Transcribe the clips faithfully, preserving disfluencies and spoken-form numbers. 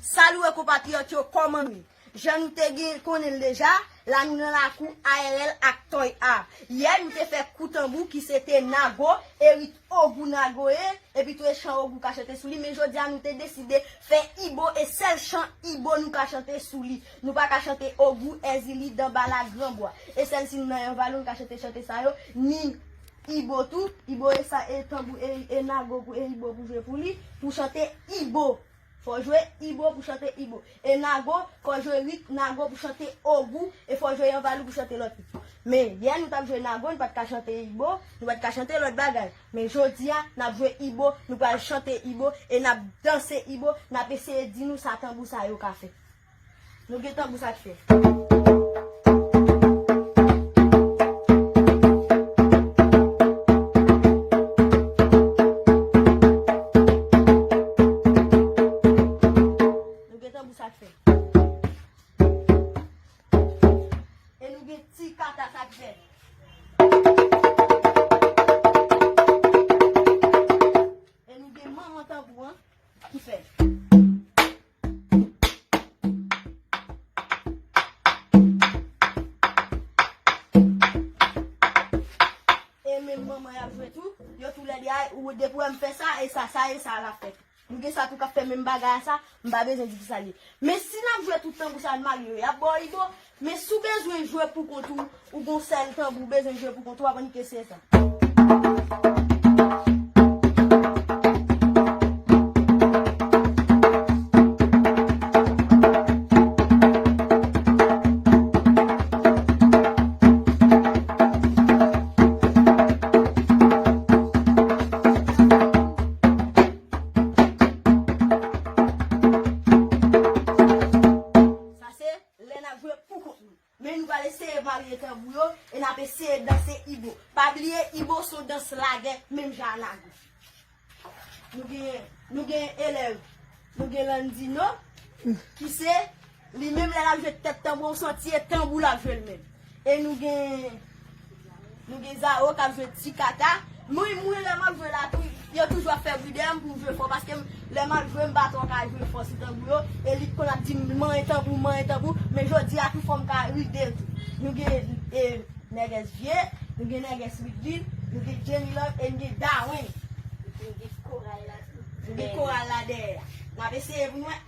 Salut konpatriyòt yo, kòman nou ye? Jan nou te gen konnen l deja, la nou nan lakou A R L ak Toy A. Yè nou te fè kou tanbou ki se te Nago, e rit Ogou Nago ye, epi tou e chan Ogou ka chante sou li, men jodi a nou te deside fè Ibo e sèl chan Ibo nou ka chante sou li. Nou pa ka chante Ogou, Èzili, Danbala, Granbwa. E sèl si nou nan yon valou nou ka chante chante sa yo, ni Ibo tou, Ibo e sa e tanbou e, e Nago pou e Ibo pou jwe pou li, pou chante Ibo. Fò jwe Ibo pou chante Ibo. E Nago, fò jwe rit Nago pou chante Ogou, e fò jwe yon valou pou chante lòt rit. Men, yè nou t ap jwe Nago, nou pa t ka chante Ibo, nou pa t ka chante lòt bagay. Men jodi a, n ap jwe Ibo, nou pral chante Ibo, e n ap danse Ibo, n ap eseye di nou sa tanbou sa yo ka fè. Nou gen tanbou sa k fè. Nou gen tanbou sa k fè. E nou gen ti kata sa k fè. E nou gen manman tanbou an ki fè. E menm manman y ap jwe tou, yo tou lè de a, ou depi w wè m fè sa, e sa, sa, e sa l ap fè. Nou gen sa tou k ap fè menm bagay a sa, m pa bezwen di ki sa l ye. Men si n ap jwe tout tanbou sa, n marye yo, y ap ba w Ibo, men si w bezwen jwe pou kont ou, ou gon sèl tanbou, ou bezwen jwe pou kont ou, w ap annik eseye sa. Sa se lè n ap jwe pou kont nou. Men nou pral eseye marye tanbou yo e n ap eseye danse Ibo. Pa bliye, Ibo se yon dans lagè, menm jan a Nago. Nou gen, nou gen elèv, nou gen Landino, ki se, li menm lè l ap jwe tèt tanbou, ou santi e tanbou l ap jwe l menm. E nou gen, nou gen Zao k ap jwe ti kata. Mwen, mwen, lè m ap jwe la tou, yo toujou ap fè bri dèyè m pou m jwe fò, paske m, lè m ap jwe, m pa twò ka jwe fò sou tanbou yo, e li konn ap di m, "Manyen tanbou, manyen tanbou," men jodi a tou fò m ka ride l tou. Nou gen, e, Nègès Vye, nou gen Nègès Midvil, nou gen Jenny Love, e nou gen Darwin. Nou gen koral la tou. Nou gen koral la dèyè a. N ap eseye pou nou wè.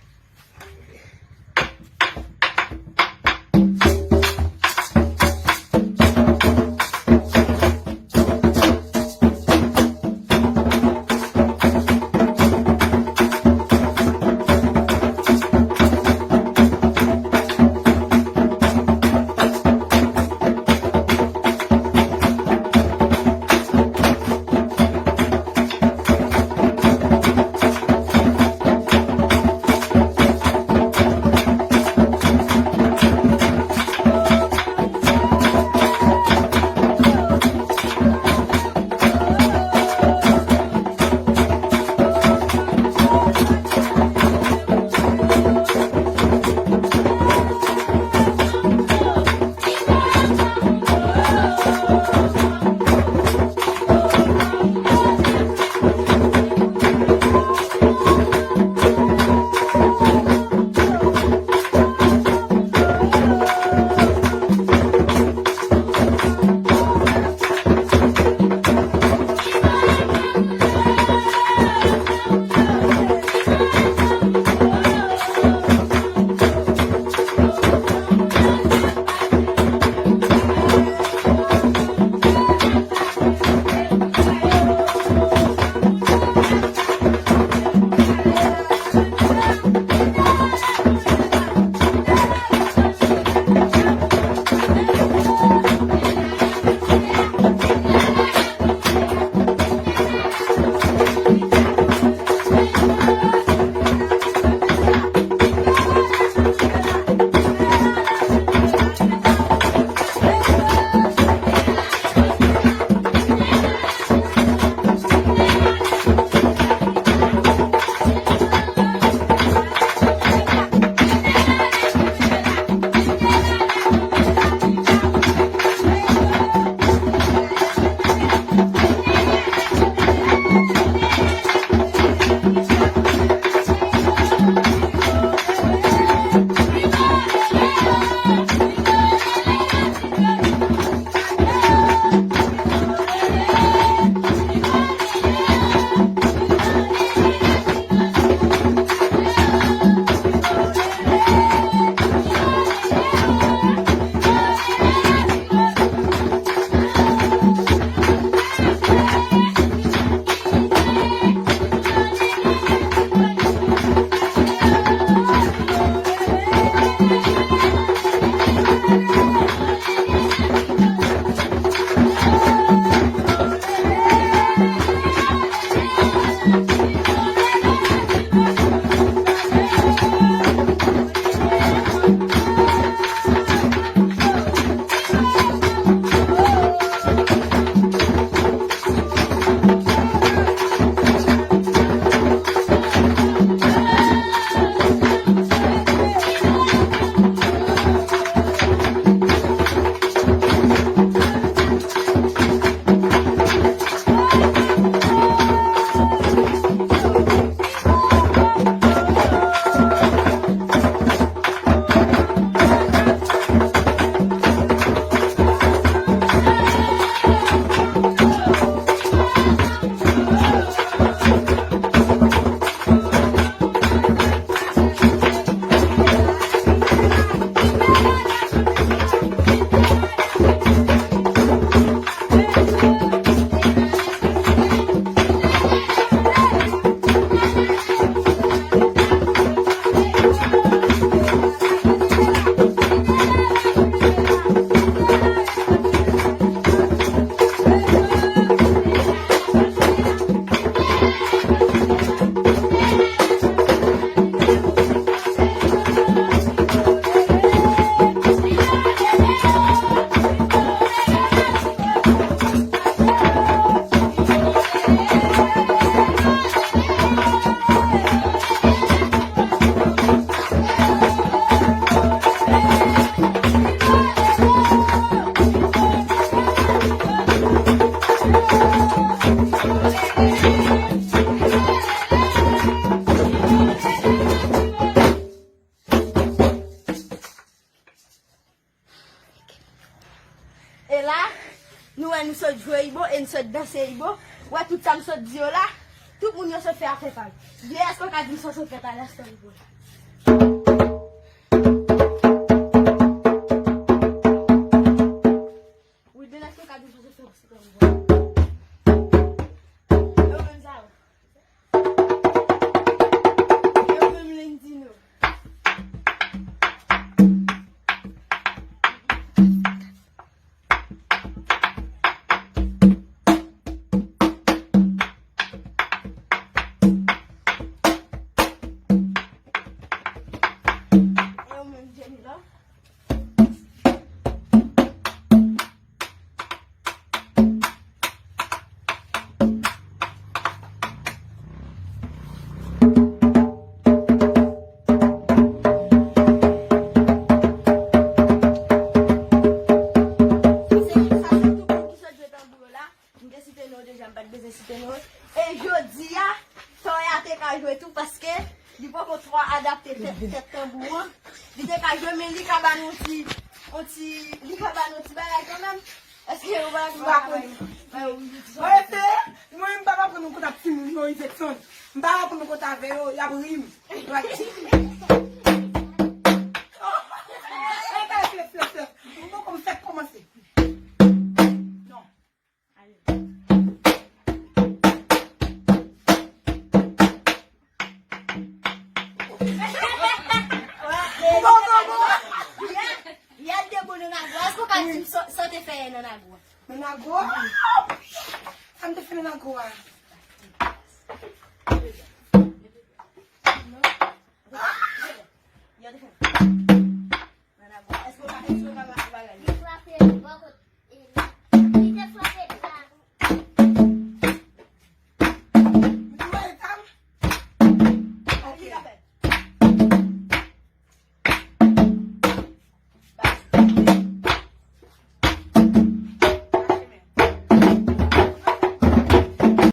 Sot jwe Ibo e n sot danse Ibo. Wè tout sa m sot di yo la. Tout moun yo sot fè afè pa yo. Vye, èske w ka di m sa w sot fè talè a, Ibo? Wilben, èske w ka di m sa w sot fè Ibo? Yo menm sa yo. Yo menm Lendino. Yo menm Jenny la. Sa se, sa se tout moun ki sot jwe tanbou yo la. M te site non yo deja, m pa t bezwen site non yo. E jodi a, Toya te ka jwe tou paske li poko twò adapte tèt, tèt tanbou an. Li te ka jwe, men li ka ba nou ti, on ti, li ka ba nou ti bagay kanmenm. Èske ou pa, ou pa konn? Mwen eseye, mwen menm m pa aprann yon kote ak timoun non Izetson. M pa aprann yon kote avè yo, y ap ri m. Y ap di m. Mwen poko fèk kòmanse. Non. Yè, yè te bon nan Nago a. Èske w ka di m sa, sa w te fè yè nan Nago a? Nan Nago a? Sa m te fè nan Nago a?